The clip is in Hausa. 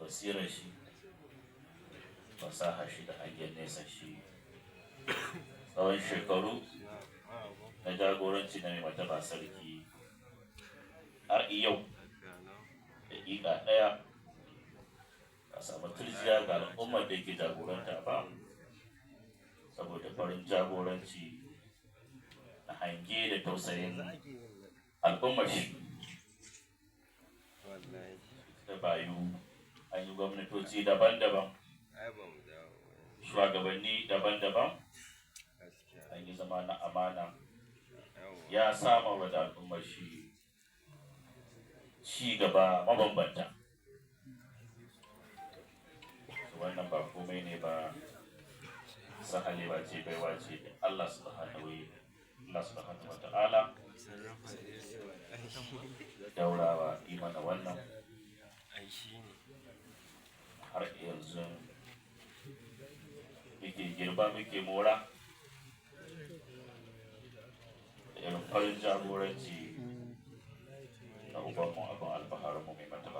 Basirar shi, fasaha shi da hangen nesa shi tsawon shekaru na jagoranci na mai martaba sarki, har yau daƙiƙa ɗaya a samu turjiya ga al'ummar da yake jagoranta ba, saboda farin jagoranci na hange da tausayin al'ummar shi da bayu. An yi gwamnatoci daban-daban, shugabanni daban-daban, an yi zama na amana, ya samar da al'ummar shi ci gaba mabambanta. Wannan ba komai ne ba, sahalewa ce, baiwa ce da Allah subhanahu wa ta'ala Daurawa yi mana wannan. Har yanzu muke girba, muke mora da irin farin jagoranci na ubanmu, abin alfaharinmu, mai martaba.